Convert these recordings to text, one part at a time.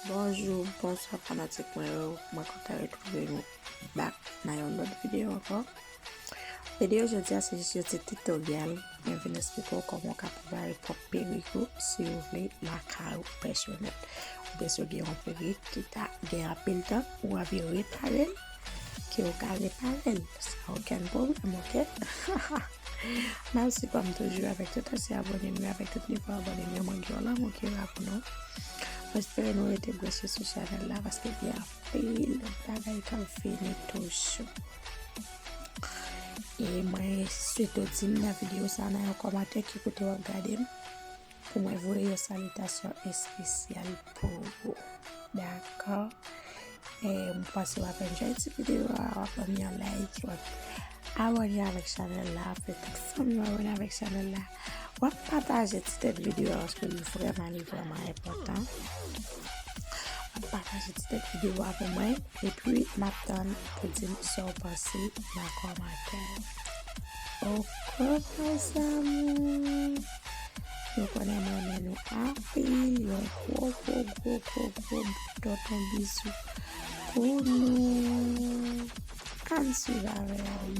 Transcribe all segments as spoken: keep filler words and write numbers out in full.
Bonjou, bonswa fanatik mwen yo. Mwen kontan retwouve nou back nan yon lòt videyo ankò. Videyo jodi a se jis yon ti titoryèl. Mwen vin esplike w kòman w ka prepare pwòp perik ou si w vle lakay ou pèsonèl. Oubyen si w gen yon perik ki ta gen anpil tan, ou anvi repare l, ke w ka repare l san okenn pwoblèm, oke? Mèsi kòm toujou avèk tout ansyen abòne m yo, avèk tout nouvo abòne m yo, mwen gen yon lanmou ki la pou nou. Mwen espere nou rete branche sou chanèl la paske gen anpil lòt bagay k ap vini toujou. E mwen swete w di m nan videyo sa nan yon kòmantè ki kote w ap gade m. Pou mwen voye yon salitasyon espesyal pou ou. Dakò? E, mwen panse w ap enjoy ti videyo a, w ap ban m yon like, w ap abòne avèk chanèl la, fè tout fanmi w abòne avèk chanèl la. W ap pataje ti tèt videyo a paske li vrèman, li vrèman enpòtan. W ap pataje ti tèt videyo a pou mwen, epi m ap tann pou di m sa w panse nan kòmantè. Oke, mes amours. Nou konnen mwen renmen nou anpil. Yon gwo, gwo, gwo, gwo, gwo tonton bizou pou nou. Ann swiv avè m.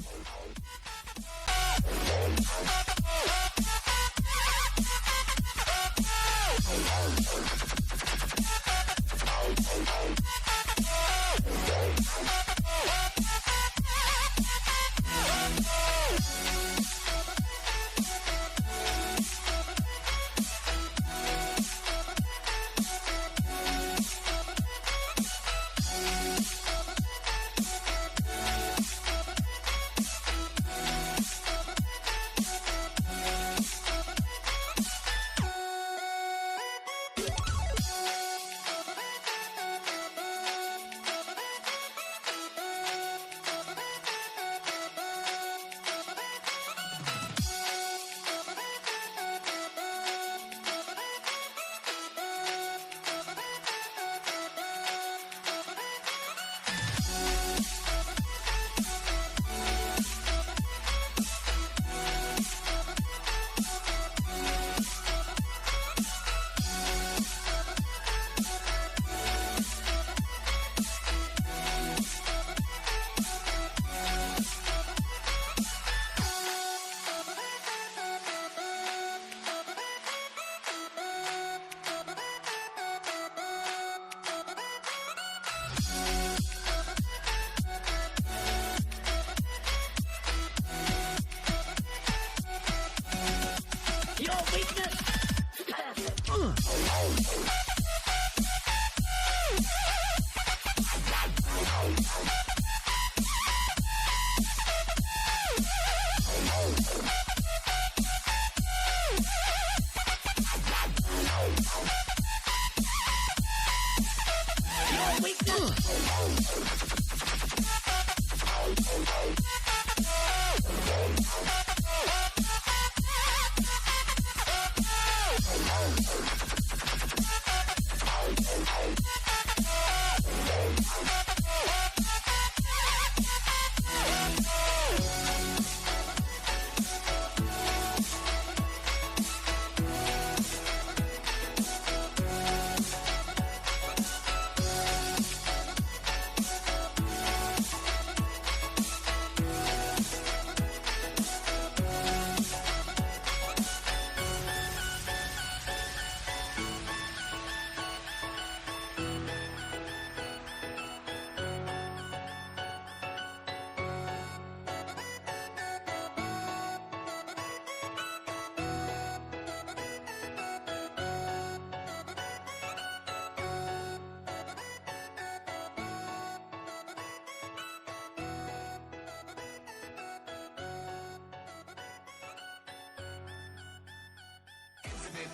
Infinite,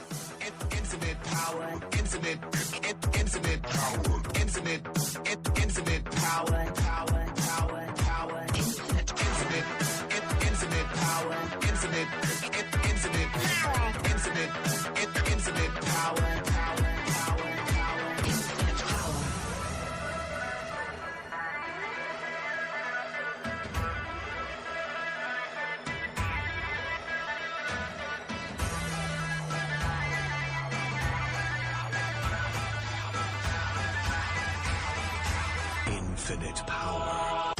in- infinite power, infinite, in- infinite power, infinite, in- infinite power, power, power, power, infinite, infinite, in- infinite power, infinite, in- infinite power, infinite, in- infinite power, power, power, power, infinite power. Infinite power.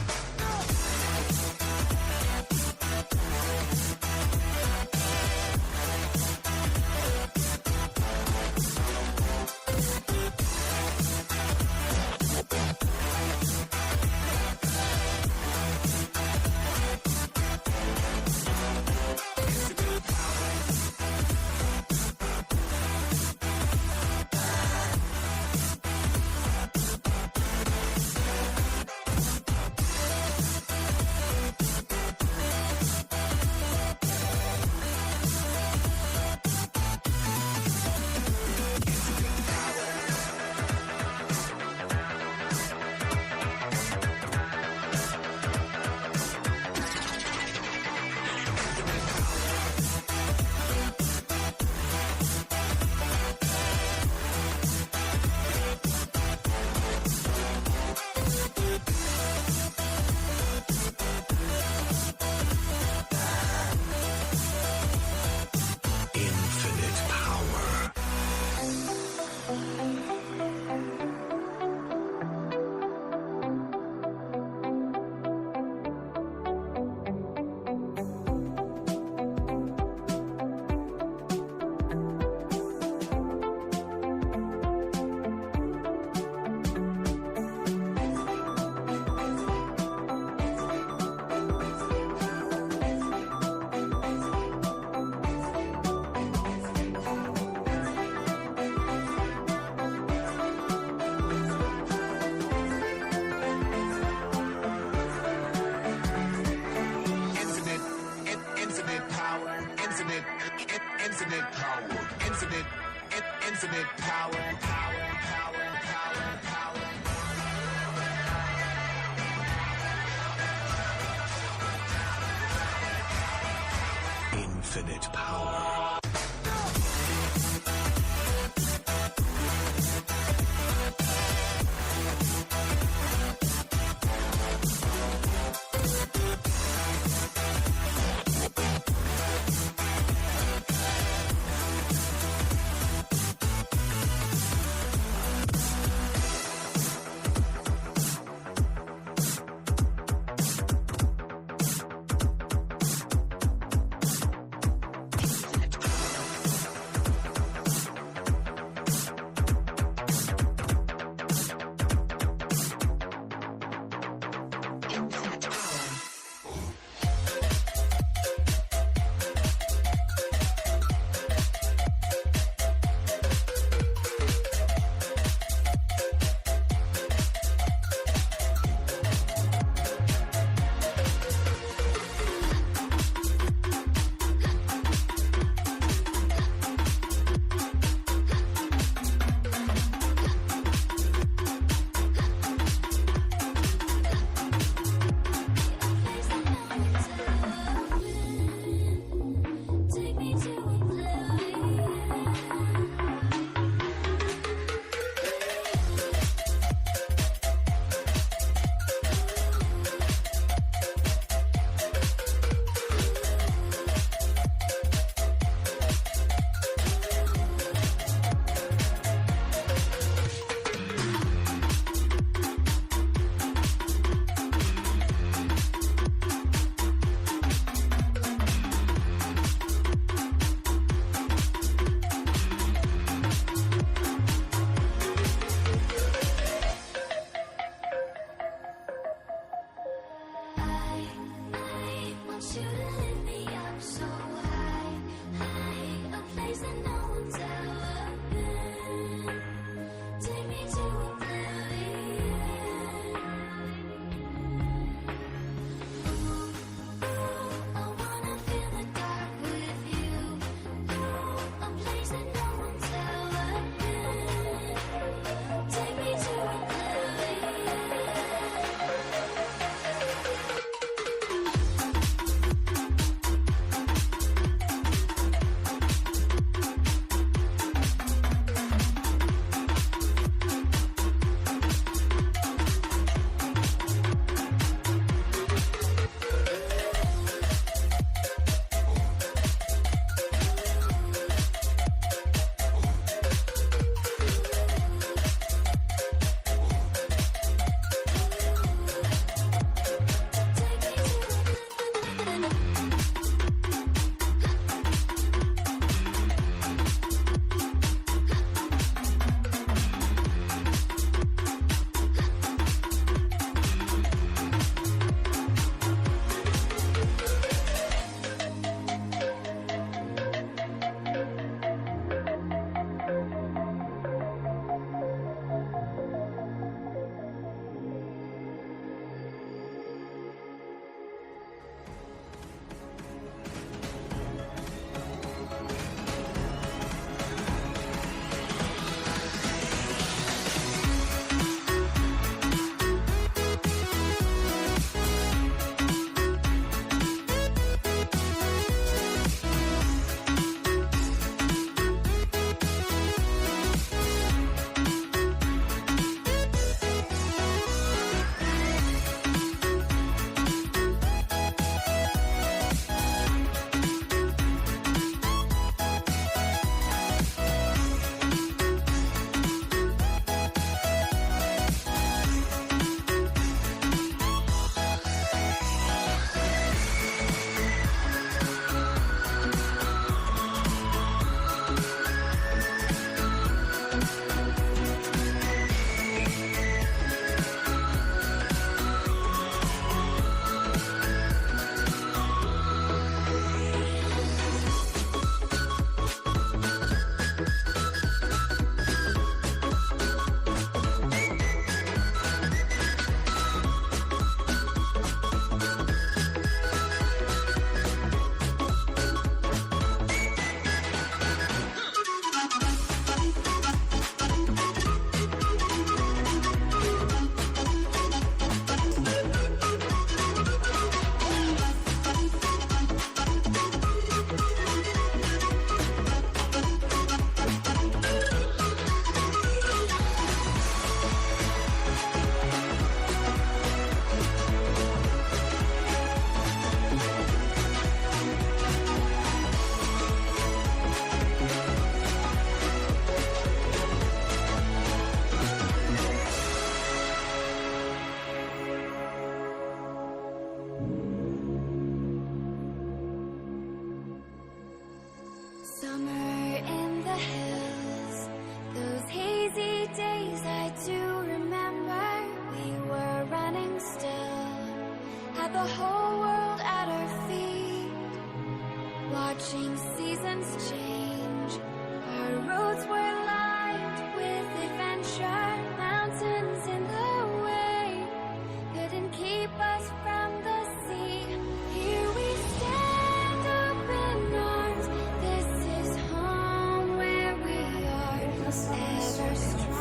Infinite power. Infinite, in- infinite power, infinite, in- infinite power, infinite, in- infinite power, power, power, power, power. Infinite power. Ever since